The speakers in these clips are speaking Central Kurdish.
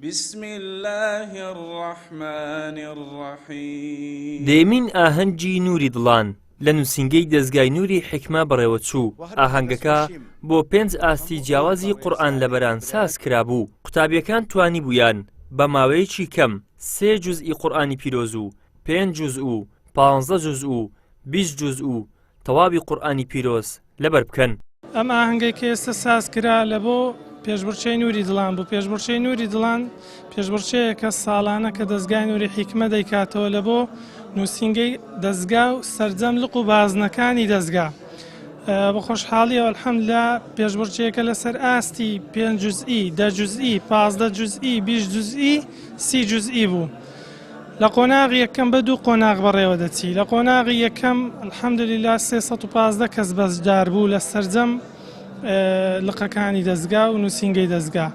بسم اللە الرحمن الرحیم. دەیەمین ئاهەنگی نوری دڵان لە نووسینگەی دەزگای نوری حیکمە بەڕێوەچوو، ئاهەنگەکە بۆ پێنج ئاستی جیاوازی قورئان لەبەران ساز کرابوو، قوتابیەکان توانیبوویان بە ماوەیەکی کەم سێ جوزئی قورئانی پیرۆز و پێنج جوزء و پانزە جوزء و 20 جوزء و تەواوی قورئانی پیرۆز لەبەر بکەن. ئەم ئاهەنگەی کە ئێستا ساز کرا لە بۆ پێشبڕکێی نوری دڵان بوو، پێشبڕکێی نوری دڵان پێشبڕکێیەکە ساڵانە کە دەزگای نوری حیکمە دەیکاتەوە لە بۆ نووسینگەی دەزگا و سەرجەم لق و بازنەکانی دەزگا. بە خۆشحاڵیەوە الحمدللە پێشبڕکێیەکە لەسەر ئاستی پێنج جوزئی، دە جوزئی، 15 جوزئی، 20 جوزئی، سی جوزئی بوو. لە قۆناغی یەکەم بە دوو قۆناغ بەڕێوە دەچی لە قۆناغی یەکەم الحمدللە 315 کەس بەشدار بوو لە سەرجەم لقەکانی دەزگا و نووسینگەی دەزگا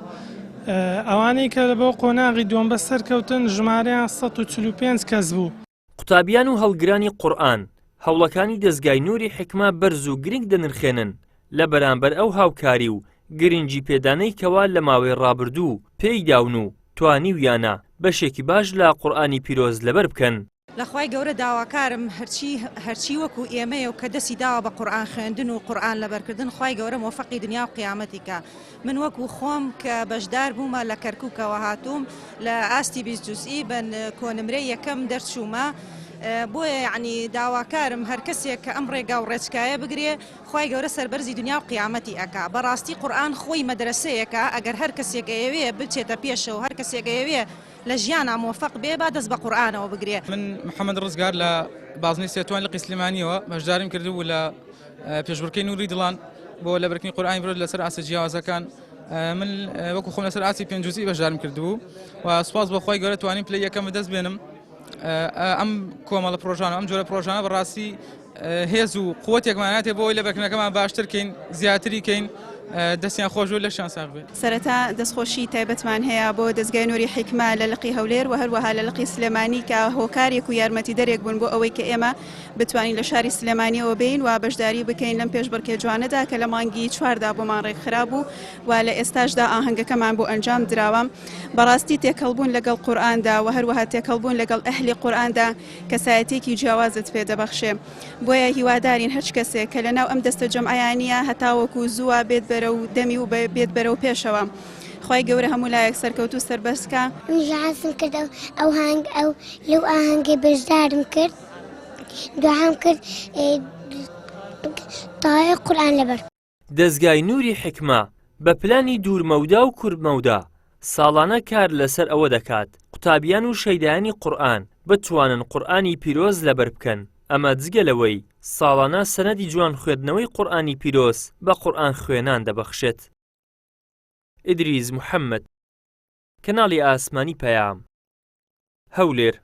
ئەوانەی کە بۆ قۆناغی دووەم بەسەرکەوتن ژمارەیان 145 کەس بوو. قوتابیان و هەڵگرانی قورئان هەوڵەکانی دەزگای نوری حیکمە بەرز و گرنگ دەنرخێنن لە بەرامبەر ئەو هاوکاری و گرنگی پێدانەی کەوا لە ماوەی ڕابردوو پێی داون و توانیویانە بەشێکی باش لە قورئانی پیرۆز لەبەر بکەن. لە خوای گەورە داواکارم هەرچی هەرچی وەکو ئێمەیە و کە دەسی داوە بە قورئان خوێندن و قورئان لەبەرکردن خوای گەورە مۆفەقی دنیا و قیامەتی کا من وەکو خۆم کە بەشدار بوومە لە کەرکوکەوە هاتووم لە ئاستی 20 جوزئی بە کۆنمرەی یەکەم دەرچوومە بۆیە یعنی داواکارم هەر کەسێک کە ئەم ڕێگا و ڕێچکایە بگرێ خوای گەورە سەربەرزی دنیا و قیامەتی ئەکا بەڕاستی قورئان خۆی مەدرەسەیەکە ئەگەر هەر کەسێک ئەیەوێ بچێتە پێشەوە هەر کەسێک ئەیەوێ لە ژیانا مۆفەق بێ با دەست بە قورئانەوە بگرێ. من محمد ڕزگار لە بازنەی سێتوان لقی سلێمانیەوە بەشداریم کردبوو لە پێشبڕکێی نوری دڵان بۆ لەبەرکردنی قورئانی پیرۆز لەسەر ئاستە جیاوازەکان من وەکو خۆم لەسەر ئاستی پێنج جوزئی بەشدارم کردبوو و سوپاس بۆ خوای گەورە توانیم پلەی یەکەم بەدەست بێنم ئەم کۆمەڵە پرۆژانە ئەم جۆرە پرۆژانە بەڕاستی هێز و قوتێکماناتێ بۆ ئەوەی لەبەرکردنەکەمان باشتر کەین زیاتری کەین دەستیان خۆش و لەشیان ساغ بێت. سەرەتا دەستخۆشی تایبەتمان هەیە بۆ دەزگای نوری حیکمە لە لقی هەولێر و هەروەها لە لقی سلێمانی کە هۆکارێک و یارمەتیدەرێک بوون بۆ ئەوەی کە ئێمە بتوانین لە شاری سلێمانیەوە بێین و بەشداری بکەین لەم پێشبڕکێ جوانەدا کە لە مانگی چواردا بۆمان ڕێکخرابوو و لە ئێستاشدا ئاهەنگەکەمان بۆ ئەنجام دراوە. بەڕاستی تێکەڵبوون لەگەڵ قورئاندا و هەروەها تێکەڵبوون لەگەڵ ئەهلی قورئاندا کەسایەتیەکی جیاوازت پێ دەبەخشێ بۆیە هیوادارین هەرچ کەسێک کە لەناو ئەم دەستە جەمعەیا نیە هەتاوەکو زووە بێت بەرەو دەمی و بێت بەرەو پێشەوە خوای گەورە هەموو لایەک سەرکەوتوو سەربەرز کا. منیش حەزم کرد ئەو ئەو هانگ ئەو لەو ئاهەنگەی بەشدارم کرد دوعام کرد تەواوی قورئان لەبەر. دەزگای نوری حیکمە بە پلانی دوور مەودا و کورت مەودا ساڵانە کار لەسەر ئەوە دەکات قوتابیان و شەیدایانی قورئان بتوانن قورئانی پیرۆز لەبەر بکەن، ئەمە جگە لەوەی ساڵانە سەنەدی جوان خوێندنەوەی قورئانی پیرۆز بە قورئان خوێنان دەبەخشێت. ئیدریس محەمەد، کەناڵی ئاسمانی پەیام، هەولێر.